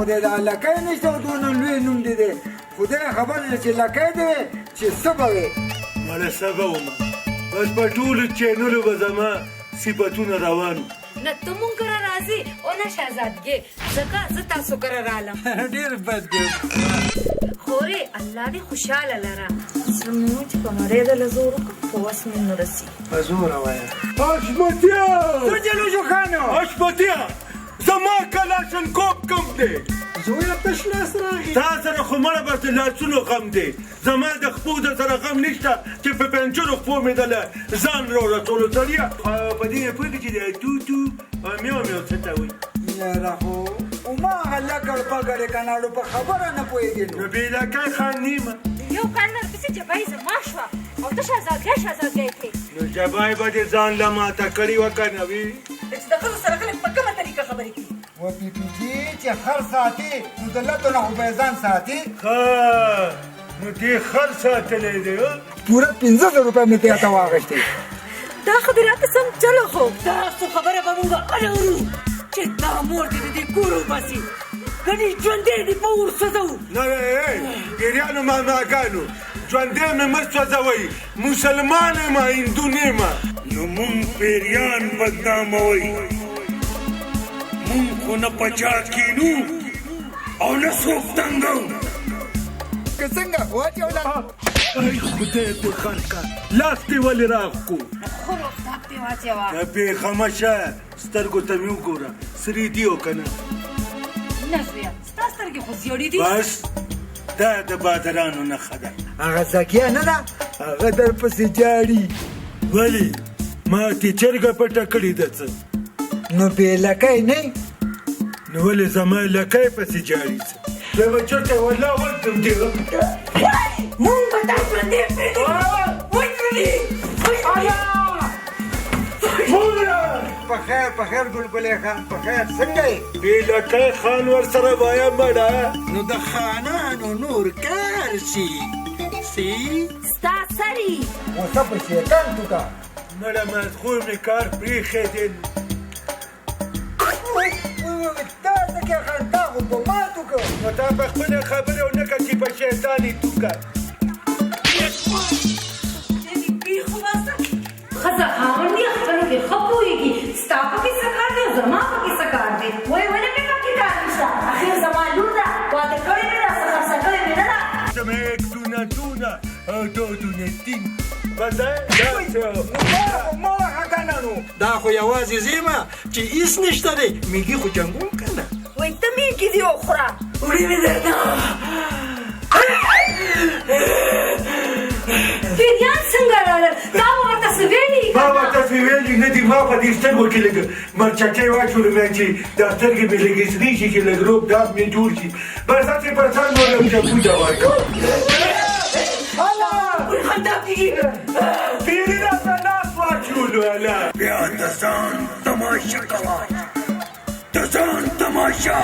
خو دې دا لکۍ نشته او دونه لوی نوم دې دی. خدای خبر دی چې لکۍ دې وې چې څه به وې. مړه څه به وم، بس په ټولو چینلو به زما صفتونه روان وو. نه ته مونږ کره راځې او نه شهزادګۍ، ځکه زه تاسو کره رالم. ډېر بد دی. خورې الله دې خوشحاله لره. زړه مې و چې په مړۍ د له زور وکړم، په وس مې نه رسي. په زوره وایه. حشمتیه! څه چلو خانو؟ حشمتیه، زما کلاشنکوف کم دی. زویه تش لاس راغی. تا سره خو مړه بس د لاسونو غم دی، زما د خپو د سره غم نشته چې په پنجرو خپو مې دله ځان را ورسولو. سړیه په دې نه پوهېږي چې د تو تو او میو میو څه ته وایي. یاره خو هماغه لکړ پکړې که نه په خبره نه پوهېږي. نو بې لکۍ خان نیمه. یو کال نه پسې جبای زما شوه او ته شهزادګۍ شهزادګۍ کړې. نو جبای به دې ځان له ماته کړې وه که نه وي؟ چې د ښځو سره خلک په کومه طریقه خبرې کوي. و پي پي جي چې خر ساتي نو د لتو نه خو به یې ځان ساتي. ښه نو دې خر ساتلی دی. پوره 5000 روپۍ مې ترې ته واخیستې. دا خو دې راته سم چلو. خو تاسو خبره به مونږ اورو چې دا مور دې د دې کور وباسي، ګنې ژوندی دې په اور سوځوو. نه ګیریانو ماماګانو، ژوندی مې مه سوځوئ، مسلمان یم هندو نه یم. نو مونږ پیریان بدناموئ، مونږ خو نه په چا کینو او نه څوک تنګو. که څنګه واچوله؟ ای خدای دې غرقه، لاس دې ولې راغکو؟ خو رخصت دې واچوه. ته بېغمه شه، سترګو ته مې وګوره، سرې دي او که نه؟ نه زویه، ستا سترګې خو زیړې دي. بس دا د بادرانو نښه ده. هغه ذکیه نه ده، هغه در پسې جاړي. ولې ما تې چرګه پټه کړې ده څه؟ نو بې لکۍ نه؟ نو ولې زما لکۍ پسې جاړي څه؟ زه به چېرته والله وځم دې. مونږ به تا ژوندی پرېږدو. وژني. په خیر په خیر ګلګلې خان، په خیر. څنګه یې؟ بې لکۍ خان ورسره وایه مړه. نو د خانانو نور کار سي سي ستا سري غوسه په شیطان توکه. مړه مازغو مې کار پرېښی دی. تا ځکه خان، تا خو په ما توکه. نو تا په خپله خبره ونه کړه چې په شیطان یې توکه. ښځه خاوند یې خپلو کې ښه پوهېږي، ستا پکې څه کار دی او زما پکې څه کار دی؟ وایي ولې مې پکې کار نشته؟ اخر زما لور ده، واده کړې مې ده، څه خرڅه کړې مې نه ده. زما یک دونه دونه او دو دونه تین. بس دا ما وهه که نه نو. دا خو یوازې زه یم چې هیڅ نشته دی، میږي خو جنګوم که نه. وایي ته میږي دي وخوره. وړې مې درته. پیریان څنګه راغلل؟ تا به ورته څه ویلي؟ ما ورته څه ویلي نه دي. ما په دې سترګو کې لږ مرچکۍ واچولې مې چې دا سترګې مې لږې سرې شي چې لږ روب داب مې جوړ شي. بس هسې پر ځان مې یو چپوټه ورکړه. خندا کېږي. پیري راته لاس واچولو. هله بیا د ځان تماشه کوه، د ځان تماشه.